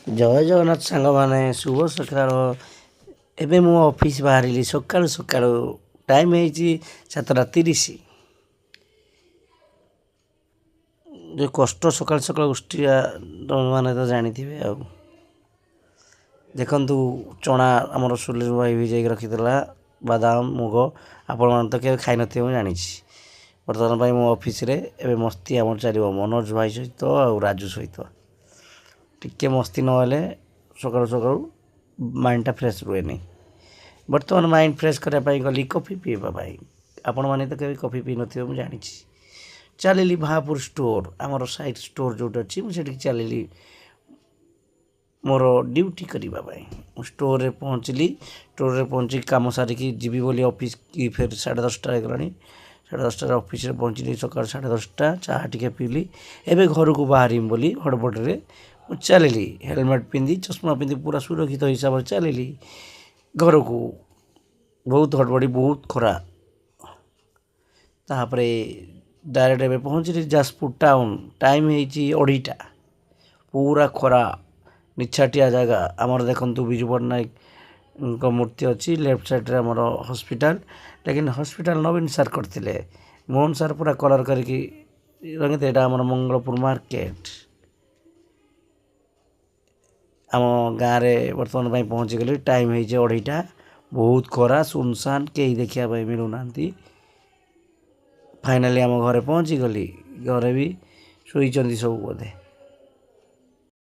ଜୟ ଜଗନ୍ନାଥ ସାଙ୍ଗମାନେ, ଶୁଭ ସକାଳ। ଏବେ ମୁଁ ଅଫିସ୍ ବାହାରିଲି ସକାଳୁ ସକାଳୁ। ଟାଇମ୍ ହେଇଛି 7:30। ଯେଉଁ କଷ୍ଟ ସକାଳୁ ସକାଳୁ ଉଠିବା, ତୁମେମାନେ ତ ଜାଣିଥିବେ। ଆଉ ଦେଖନ୍ତୁ, ଚଣା ଆମର ସୁଲେଶ ଭାଇ ଭିଜେଇକି ରଖିଥିଲା, ବାଦାମ, ମୁଗ। ଆପଣମାନେ ତ କେବେ ଖାଇନଥିବେ, ମୁଁ ଜାଣିଛି। ବର୍ତ୍ତମାନ ପାଇଁ ମୁଁ ଅଫିସରେ ଏବେ ମସ୍ତି ଆମର ଚାଲିବ ମନୋଜ ଭାଇ ସହିତ ଆଉ ରାଜୁ ସହିତ। ଟିକେ ମସ୍ତି ନହେଲେ ସକାଳୁ ସକାଳୁ ମାଇଣ୍ଡଟା ଫ୍ରେଶ୍ ରୁହେନି। ବର୍ତ୍ତମାନ ମାଇଣ୍ଡ ଫ୍ରେଶ୍ କରିବା ପାଇଁ ଗଲି କଫି ପିଇବା ପାଇଁ। ଆପଣମାନେ ତ କେବେ କଫି ପିଇ ନଥିବେ, ମୁଁ ଜାଣିଛି। ଚାଲିଲି ଭାପୁର ଷ୍ଟୋର୍, ଆମର ସାଇଟ୍ ଷ୍ଟୋର୍ ଯେଉଁଠି ଅଛି, ମୁଁ ସେଠିକି ଚାଲିଲି ମୋର ଡ୍ୟୁଟି କରିବା ପାଇଁ। ମୁଁ ଷ୍ଟୋର୍ରେ ପହଞ୍ଚିଲି। ଷ୍ଟୋର୍ରେ ପହଞ୍ଚିକି କାମ ସାରିକି ଯିବି ବୋଲି ଅଫିସ୍ କି ଫେର 10:30 ହେଇଗଲାଣି। 10:30ରେ ଅଫିସରେ ପହଞ୍ଚିଲି, ସକାଳ 10:30। ଚାହା ଟିକେ ପିଇଲି। ଏବେ ଘରକୁ ବାହାରିବି ବୋଲି ହଡ଼ବଡ଼ରେ ମୁଁ ଚାଲିଲି। ହେଲମେଟ୍ ପିନ୍ଧି, ଚଷମା ପିନ୍ଧି, ପୁରା ସୁରକ୍ଷିତ ହିସାବରେ ଚାଲିଲି ଘରକୁ। ବହୁତ ହଡ଼ବଡ଼ି, ବହୁତ ଖରା। ତାପରେ ଡାଇରେକ୍ଟ ଏବେ ପହଞ୍ଚିଲି ଯାଜପୁର ଟାଉନ୍। ଟାଇମ୍ ହେଇଛି 2:30। ପୁରା ଖରା, ନିଛାଟିଆ ଜାଗା ଆମର। ଦେଖନ୍ତୁ, ବିଜୁ ପଟ୍ଟନାୟକଙ୍କ ମୂର୍ତ୍ତି ଅଛି। ଲେଫ୍ଟ ସାଇଡ଼୍ରେ ଆମର ହସ୍ପିଟାଲ। ଲେକିନ୍ ହସ୍ପିଟାଲ ନବୀନ ସାର୍ କରିଥିଲେ, ମୋହନ ସାର୍ ପୁରା କଲର୍ କରିକି ରଙ୍ଗିତ। ଏଇଟା ଆମର ମଙ୍ଗଳପୁର ମାର୍କେଟ। ଆମ ଗାଁରେ ବର୍ତ୍ତମାନ ପାଇଁ ପହଞ୍ଚିଗଲି। ଟାଇମ୍ ହେଇଛି 2:30। ବହୁତ ଖରା, ସୁନସାନ, କେହି ଦେଖିବା ପାଇଁ ମିଳୁନାହାନ୍ତି। ଫାଇନାଲି ଆମ ଘରେ ପହଞ୍ଚିଗଲି। ଘରେ ବି ଶୋଇଛନ୍ତି ସବୁ ବୋଧେ।